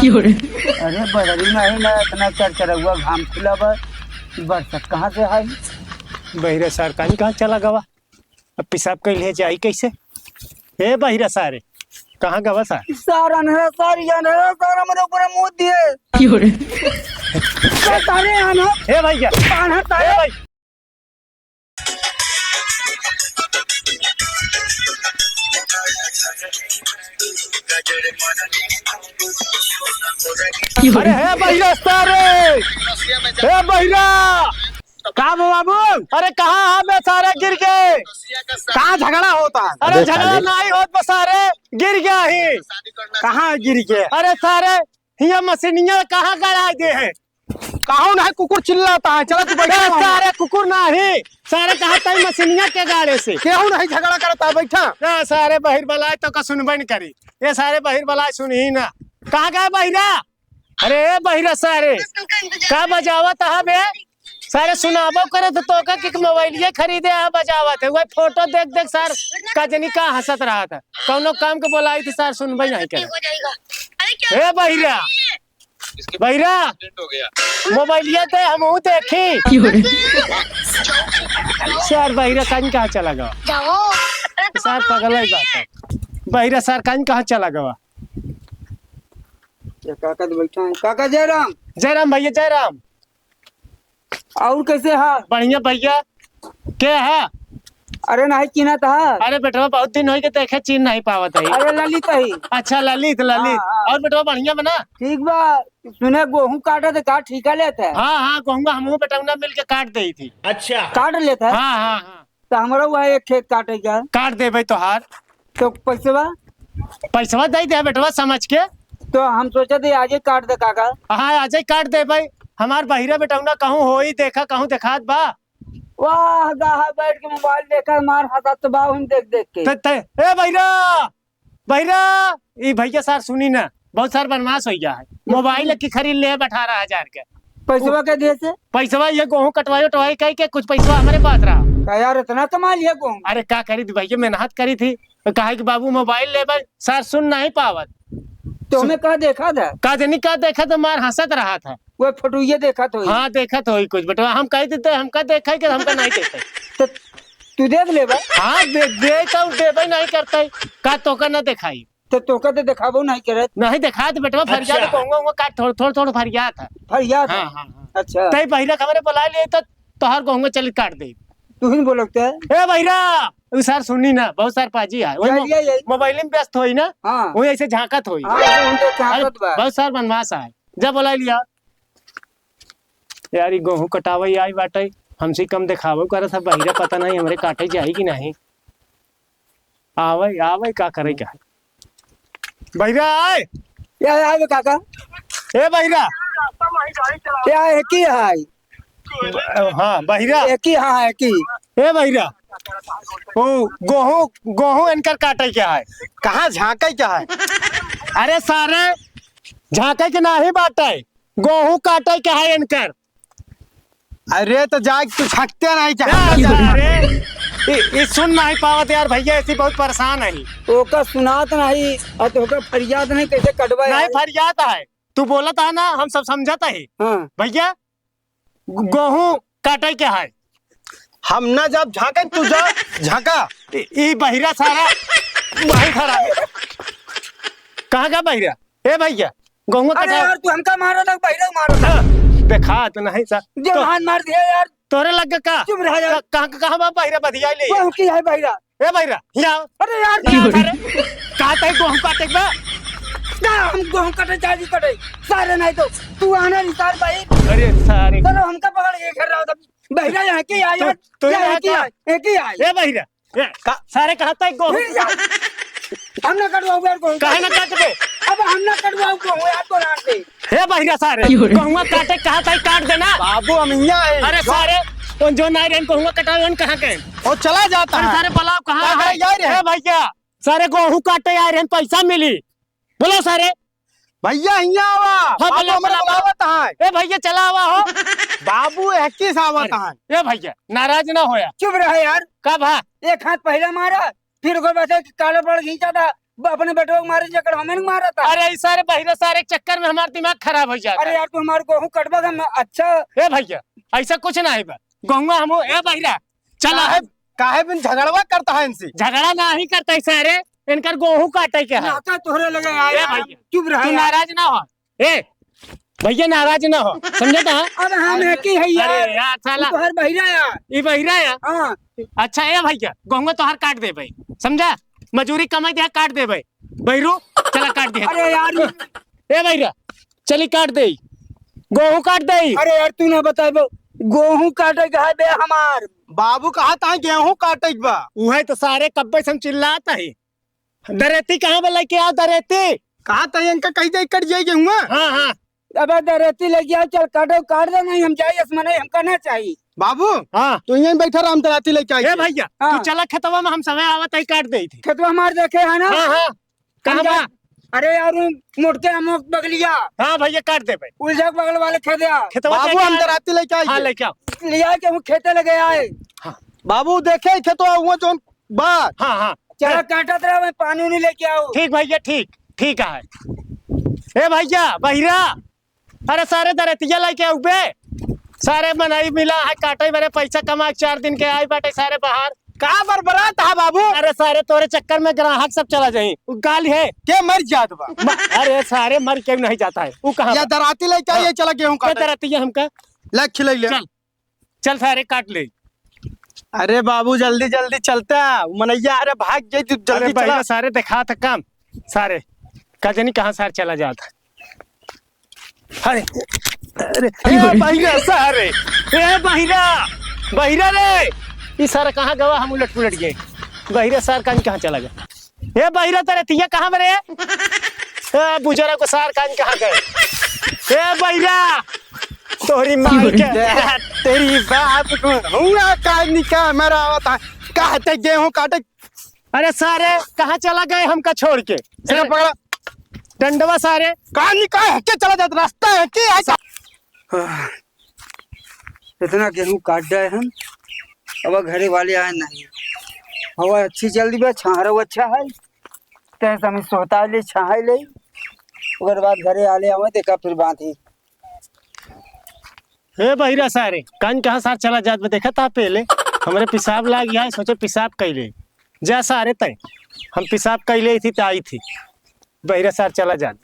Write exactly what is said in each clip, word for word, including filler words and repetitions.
क्यों रे? अरे बदरी नहीं ना, इतना चरचरौआ घाम खुला बा, बरसत कहाँ से आई? बहिरा सार कानी कहाँ चला गवा? अब पेशाब कइले जाई कैसे? ए बहिरा सारे, कहाँ गवा सार? सार अनहरा, सार ये अनहरा, सार हमरे ऊपर मुँह दिए। क्यों रे? सार तारे अनहरा। ए भैया। अनहरा तारे। ए भाई। अरे हे बहिरा सारे, हे बहिरा। का बा बाबू? अरे कहाँ है बे सारे गिर के? कहाँ झगड़ा होता है? अरे अरे झगड़ा सारे। नहीं होत बे सारे, गिर गया ही। कहाँ गिर के? अरे सारे, हिया मशीनिया कहाँ गड़ा दे है? कहूँ नहीं कुकुर चिल्लाता है, चला तू बैठ ए, जा। सारे कुकुर नहीं, सारे कहा तई मशीनिया के गाड़े से। केहू नहीं झगड़ा करता है, बैठा। ए, सारे बहिर बलाए तो का सुनबे न करी। ए, सारे बहिर बलाए सुनही ना। कहाँ गए बहिरा? अरे ए बहिरा सारे, का बजावत है बे? सारे सुनाबो करे तो तोका के मोबाइलिया खरीदे आ बजावत है। वही फोटो देख देख सार का जनी का हंसत रहा था। कौनो काम के बोलाई थी सार सुनबे नहीं करे। हो जाएगा। अरे क्या ए बहिरा, बहिरा, मोबाइलिया दे, हमहू देखी। सार बहिरा कान कहाँ चला गवा? जाओ। सार पगल है बात है। बहिरा सार कान कहाँ चला गवा? ये काका तो बैठा है। काका जयराम। जयराम भैया, जयराम। और कैसे है? बढ़िया भैया। के है? अरे नहीं चिन्हत है। अरे बेटवा, बहुत दिन होई के देखे, चिन्ह नहीं पावत है। अरे ललित है। अच्छा ललित, ललित। हाँ, हाँ। और बेटवा बढ़िया बना? ठीक बा। सुने गोहूँ काटत है, का ठीका लेत है? हाँ, हाँ, गोहुआ हमहू बेटौना मिल के काट देई थी। अच्छा। काट लेत है? हाँ, हाँ, हाँ। तो हमरा वह एक खेत काटे का। काट देबे तोहार। तो पैसवा? पैसवा दे दे बेटवा समझ के। तो हम सोचे थे आजे काट दे काका। हाँ, आजे काट देबे। हमार बहिरा बेटौना कहूँ होई, देखा कहूँ देखात बा। वाह, गाहा बैठ के मोबाइल देखा, मार हंसा तो बा हम देख देख के। ते, ते, ए बहिरा, बहिरा, ई भैया सार सुनी ना, बहुत सार बनवास हो गया है। मोबाइल की खरीद ले अठारह हजार के। पैसवा के दिए से? पैसवा ये गोहूँ कटवाई उटवाई कह के कुछ पैसवा हमारे पास रहा। का यार, इतना कमा लिया गोहूँ? अरे का करी थी भैया, मेहनत करी थी। तो कहा कि बाबू मोबाइल लेबे, सार सुन नहीं पावत। तो हमें का देखा था? का जनी का देखा तो मार हंसत रहा था। वो फोटो ये देखा तो ही। हाँ, देखा तो ही कुछ बेटवा, हम कह देते, हमका देखा कि हमका नहीं देखा। तो तू देख लेबा। हाँ, दे, दे तो देबे नहीं करते, का तोका ना देखाई। तो तोका तो देखाबो नहीं करत। नहीं देखात बेटवा, फरियाद अच्छा। कहूँगा, उहाँ का थोड़, थोड़, थोड़ फरियाद है। फरियाद है? हाँ, हाँ, हाँ। अच्छा। तई बहिरा खबरे बुला लिए तो तोहार कहूँगा चल काट दे। तू ही बोलते है। ए बहिरा, उ सार सुनी ना, बहुत सार पाजी है। वही यही, मो-, यही, यही। मोबाइल में व्यस्त होई ना, हाँ। वही ऐसे झांकत होई। हाँ, वो उनके झांकत अरे, बा। बहुत सार बनवास है। जा बुला लिया। यार, ई गोहूँ कटावई आई बाटे, हमसे कम देखावो करत है, बहिरा पता नहीं हमरे काटे जाई कि नहीं। आवई, आवई, का करे का है? बहिरा आए। या, या, आए काका। ए बहिरा। या, एकी है। हाँ, बहिरा। एकी, हाँ, एकी। ए बहिरा। ओ, गोहूँ, गोहूँ इनकर काटे का है? कहाँ झांके का है? अरे सारे, झांके के नाही बाटे। गोहूँ काटे का है इनकर। अरे तो जाए तू झकते नहीं क्या? अरे, अरे, ई, ई सुन नहीं पावत यार भैया, ऐसी बहुत परेशान है। ओका सुनात नहीं और तो ओका फरियाद नहीं, कैसे कटवा नहीं यार? फरियाद है, तू बोलत है ना, हम सब समझत है। हाँ। भैया, ग-, गोहूँ काटे के है। हम ना जब झांके, तू जा, झांका। ई, ई बहिरा सारा, बहुत खराब। कहाँ का बहिरा? ए भैया, गोहुआ अरे कटा। यार, तू हमका मारो ना, बहिरा मारो ना। हाँ, देखा तो नहीं सा। जो तो हाथ मार दिया यार। तोरे लग का? चुप रह यार। का-, कहाँ, कहाँ बा बहिरा बधिया ले? वो की है बहिरा? ए बहिरा, यहाँ। अरे यार, यहाँ सारे। कहाँ तक गोहूँ काटे बा? ना, हम गोहूँ काटे, चाहे कटे। सारे नहीं तो, तू आने रिसार भाई। अरे सारे। चलो, हमका पकड़ के घेर रहा था। बहिरा यहाँ की आया, तू, तू यहाँ यहाँ की का? आया, यहाँ की आया। ए बहिरा, ए, का? सारे कहाँ तक गोहूँ? फिर जाओ। हम ना कटवाओ यार गोहूँ। काहे ना काटबे? अब हम ना कटवाओ गोहूँ यार, बोला दे। हे बहिरा सारे, क्यों रे? गोहुआ काटे कहाँ तक काट देना। बाबू, हम यहाँ हैं। अरे सारे, उन जो नाई रहन गोहुआ कटावे, उन कहाँ के? वो चला जाता अरे है। सारे, बलाओ कहाँ का है? है यार? ए भैया, सारे गोहूँ काटे आए रहन, पैसा मिली। बोलो सारे। भैया, हियाँ आवा। हाँ, बाबू बोला, हमरे बोला, बोला। बुलावत हैं। ए भैया, चला आवा हो। बाबू, एहकी से आवत अरे, हैं। ए भैया, नाराज ना होया। चुप रहे यार। का भा? एक हाथ पहले मारा, फिर ओकर बाद से काला बड़ घींचा था, ब-, अपने बेटवा के मारे जकड़ हमें न मारत है। अरे, ई सारे बहिरा सारे के चक्कर में हमार दिमाग खराब होइ जात है। अरे यार, तू हमार गोहूँ कटबा का म-, अच्छा। ए भइया, अइसा कुछ नाहीं बा। गोहुआ हम, ए बहिरा, चला। काहे, काहे बिन झगड़वा करत है इनसे? झगड़ा नाहीं करत है सारे, इनकर गोहूँ काटे के है। नाता तोहरे लगे आए ए यार, भइया, चुप रह तू यार। नाराज ना हो। ए, भइया नाराज ना हो, समझा था? अब हम एक ही है यार। अरे यार, साला। तू तोहर बहिरा यार। ई बहिरा यार? हाँ। अच्छा, ए भइया, गोहुआ तोहार काट देबे, समझा? मजूरी कमाई दे, काट देबे। बहिरू, चला काट दे। अरे यार। ए बहिरा, चली काट दे। गोहूँ काट दे। अरे यार, तू ना बताबो। गोहूँ काटे के है बे हमार। बाबू कहत है गेहूँ काटे के बा। उहे तो सारे कब्बे से हम चिल्लात है। दरेती कहाँ बा, लेके आओ दरेती। कहत है इनका कही दे, कट जाए गेहुआ। हाँ, हाँ। अबे दरेती लेके आओ, चल काटो, काट दे, नहीं हम जाई, असमने हमका ना चाहिए। बाबू, हाँ। तू यहीं बैठा रह, हम दराती लेके आई ए थी। भइया, हाँ। तू चला खेतवा में, हम समय आवत ही काट देई थी। खेतवा हमार देखे है ना? हाँ, हाँ। कहाँ हम बा? जा-, अरे यार, वो मोटके अमोक बगलिया। हाँ भइया, काट देबे। उलझक बगल वाले खेत यार। खेतवा बाबू, जाके हम आ-, दराती लेके आई हाँ, थी। लेके आओ। लिया के वो खेते लगे आए। हाँ। बाबू, देखे खेतवा हुआ जौन बा। हाँ, हाँ। चला, ए। काटत रहा, मैं पानी उनी लेके आओ। ठीक भइया, ठीक, ठीक है। ए भइया, बहिरा, अरे सारे दरेतिया लेके आउबे। सारे मनई मिला है काटे बरे, पैसा कमा के चार दिन के आई बाटे सारे बाहर। का बरबरात है बाबू? अरे सारे तोरे चक्कर में ग्राहक सब चला जाई। उ गाल है। के मर जात बा? म-, अरे सारे मर के नहीं जाता है। उ कहाँ या बा? दराती लेके आई, हाँ। ये चला गेहूँ ये काटे। दराती है हमका। ले खिलाई ले। चल। चल सारे काट ले। अरे बाबू, जल्दी जल्दी चलता। मनैया, अरे भाग गई, तू जल्दी अरे चला। बहिरा सारे देखा था काम। सारे का जानी कहाँ सारे चला जात। अरे, अरे, ए बहिरा सारे, ए बहिरा, बहिरा रे, ई सारा कहाँ गवा, हम उलट पुलट गए। बहिरा सार कान कहाँ चला गया? ए बहिरा, तेरे तिया कहाँ बरे? ए बुजरा को सार कान कहाँ गए? ए बहिरा, तोरी माई के। तेरी बाप को हुआ कान निकाल मरावत है। कहते गेहूं काटे। अरे सारे, कहाँ चला गए हमका छोड़ के? इधर पकड़ा। डंडवा सारे। कान निकाल हट के चला जाता, रास्ता है कि ऐसा? आह, इतना गेहूं काट डाए हम, अब घरे वाले आए नहीं। हवा अच्छी चल रही बा, छाहरव अच्छा है, तैं से हम सोहता ले, छाहे ले, ओकर बाद घरे आले आवे, देखा फिर बात ही। हे बहिरा सारे, कान कहाँ सार चला जात बा, देखा था पहले, हमरे पिसाब लाग गया है, सोचे पिसाब कैले, जा सारे तय, हम पिसाब कैले थी त आई थी। बहिरा सार चला जात।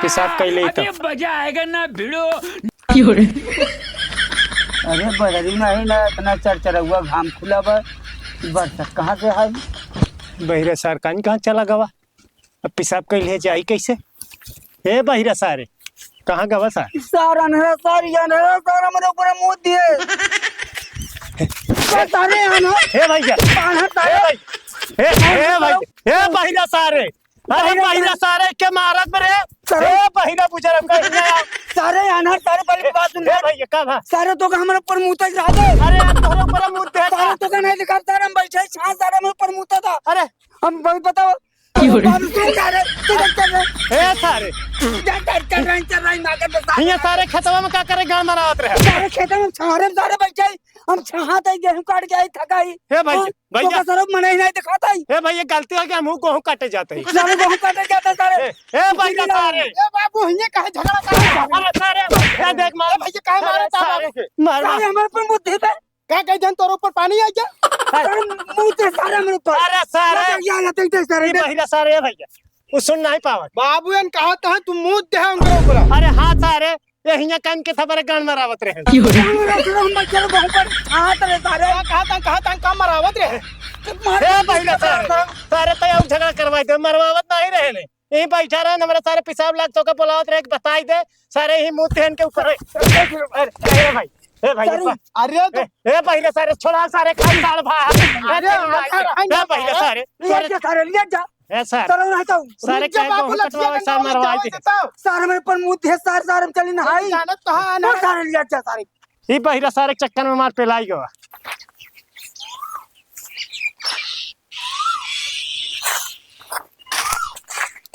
पेशाब कइले ही तो। अभी मजा आएगा ना भिड़ो। अरे बहरी नहीं ना, इतना चरचरौआ घाम खुला बा, बरसात कहाँ से आई? बहिरा सार कान कहाँ चला गवा? अब पेशाब कइले जाई कैसे? ए बहिरा सारे, कहाँ गवा सार? सार अनहरा सार, ये अनहरा सार हमरे ऊपर मुँह दिए। सारे अनहरा। हे भैया। अनहरा सारे। हे भाई। हे, हे भाई। हे बहिरा सारे। अरे बहिरा बहिरा सारे के मारत बे रे। सारे ए बहिरा बुजरम का हिया आओ। सारे अनहर सारे पहले ए, बात सुन ए ले। भैया, का भा? सारे तो का हमारे ऊपर मुँह तक रहा दे। अरे यार, तोहरे ऊपर मुँह तक सारे था। तो का नहीं दिखा, सारे हम बैठे छाँ, सारे हमारे ऊपर मुँह तक था। अरे। हम बहुत बताओ। की हो रही? बात सुन सारे, तू देख कर रहे। ए सारे। जा, जा, चल रही, चल रही, ना कर दे सारे। हिया सारे खेतवा में का करे गान मनावत रहे? सारे खेतवा में सारे, सारे बैठे। हम छहात है, गेहूं काट के आई, थका ही। हे भैया, हाँ, भैया। तो का सरब मनई नहीं दिखाता ही। हे भैया, गलती हो गया, हम गेहूं काटे जाते हैं। सारे गेहूं काटे जाते हैं, सारे। ए, ए, भैया, सारे। ए बाबू, हिये काहे झगड़ा कर रहे हैं? अरे सारे, ए, देख मार। ए भैया, काहे मारे था सारे? बाबू के? मार, सारे मार। हमारे ऊपर मुँह दे दे। का कह देन तोर ऊपर पानी आ गया? सारे मुँह दे सारे मेरे ऊपर। अरे सारे। ना, या ना, दे, दे, सारे, ये दे। भैया, सारे, ए भैया। वो सुन नहीं पावत। बाबू एन कहा था, तू मुँह दे उनके ऊपर। अरे हाँ सारे, ये हियाँ कान के थपरे गान मरावत रहे। की हो रही? गान मरावत रहे, हम बच्चे लोग बहुत पर हाथ रहे सारे। हाँ, कहा था, कहा था, का मरावत रहे? मार ए, के बहिरा सारे, सारे तो यहू झगड़ा करवाई दे, मरवावत नहीं रहे ने। यहीं बैठा रहे, हमरा सारे पेशाब लाग तो के बुलावत रहे, बताई दे, सारे ही मुँह तेन के ऊपर है। अरे, अरे भाई, ए भाई, सारे, ए, अरे तो ए, ए बहिरा सारे, छोड़ा सारे, खाई साल भा। अरे, अरे, अरे, ए बहिरा सारे, लिया सारे, जा सारे, लिया जा। ए सर, सारे नहीं तो। सारे रुक जा कहे बाबू, को लठिया कटवावे, डंडा सर वाला मरवाई जवाब दे। देता हूँ। सर मेरे पर मुँह दे, सर, सर हम चली नहाई। जानत तो हाँ, तो ना। सारे लिया जा सारे। ई बहिरा सारे चक्कर में मार पेलाई गवा।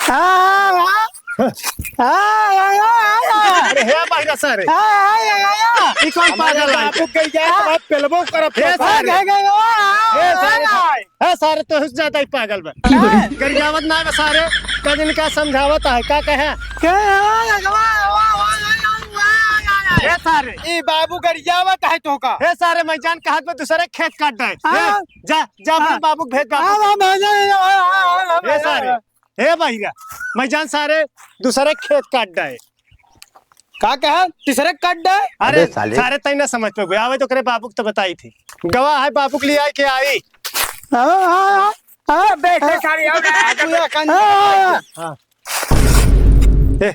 हाँ, हाँ। हाँ, हाँ, हाँ, हाँ। अरे हे बहिरा सारे। हाँ, हाँ, हाँ, हाँ। ई कौन हमारे पागल है? बाबू के जाए तो हाँ। बाप पेलबो करब हे तो सारे। हाँ, हाँ, हाँ, हाँ। हे सारे। हाँ। है सारे, तोहसे ज्यादा ही पागल बा। हाँ। गरियावत ना बा सारे, कद इनका समझावत है, का कहे? ए सारे। ई बाबू गरियावत है तोहका। ए सारे, मैं जान कहत बा दूसरे खेत काट दे। हाँ। ए, जा, जा, अपने हाँ। बाबू के भेज, बाबू। हाँ, हाँ, हाँ, हाँ, हाँ, हाँ, हाँ, ए सारे, हाँ। ए बहिरा, मैं जान सारे दूसरे खेत काट दे। का कहा? तीसरे काट दे? अरे अबे साले। सारे, तई ना समझ पे आवे तो करे बाबू के तो बताई थी। गवाह है, बाबू के लिए आए के आई। हाँ, हाँ, हाँ, हाँ, बैठे हाँ। सारे, आओ ना। बाबू या कान हाँ, हाँ, हाँ। हाँ। ए।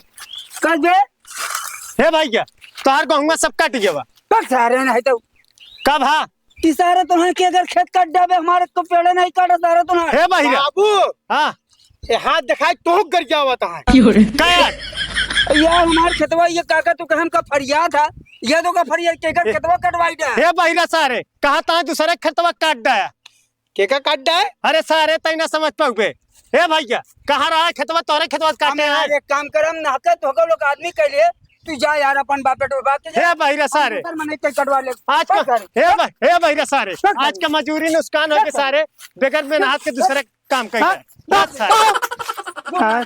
कर दे। हे भैया, तोहार गहुआ सब कट गवा। बस सारे नहीं तो। कब हा? ई सारे तोहन के अगर खेत काट जाबे, हमारे तो पेड़े नहीं काटा सारे तोहन। हे बहिरा। बाबू। हाँ। ये हाथ दिखाए तो गरियावत है। का यार? यार हमार खेतवा ये काका तू कहन का फरिया था, ये तो का फरिया के कर ए, खेतवा कटवाई दे। हे बहिरा सारे, कहा ता दूसरे खेतवा काट दे। के का काट दे? अरे सारे तई ना समझ पाउबे। हे भैया, कहाँ रहा खेतवा, तोरे खेतवा काटे हम यार हैं। एक काम करम ना के तो लोग आदमी के लिए तू जा यार अपन बाप बेटो बात के जा। हे बहिरा सारे। हम उधर मने के कटवा ले। आज का, बस सारे। हे भाई, हे बहिरा सारे। बस आज सारे। का मजूरी नुकसान हो बस के सारे। सारे, बगैर मेहनत के दूसरे काम कइले। हाँ, बस सारे। हाँ,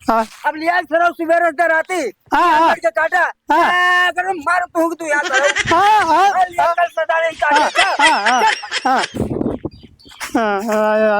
हाँ। अब लिया सरो सुबेरे से राती। हाँ, हाँ। करके काटा। हाँ। आ, अगर मार तू तू यार करो। हाँ, हाँ, और ये हाँ। कल सदा नहीं काटा। हाँ, हाँ, हाँ। हाँ, हाँ, हाँ।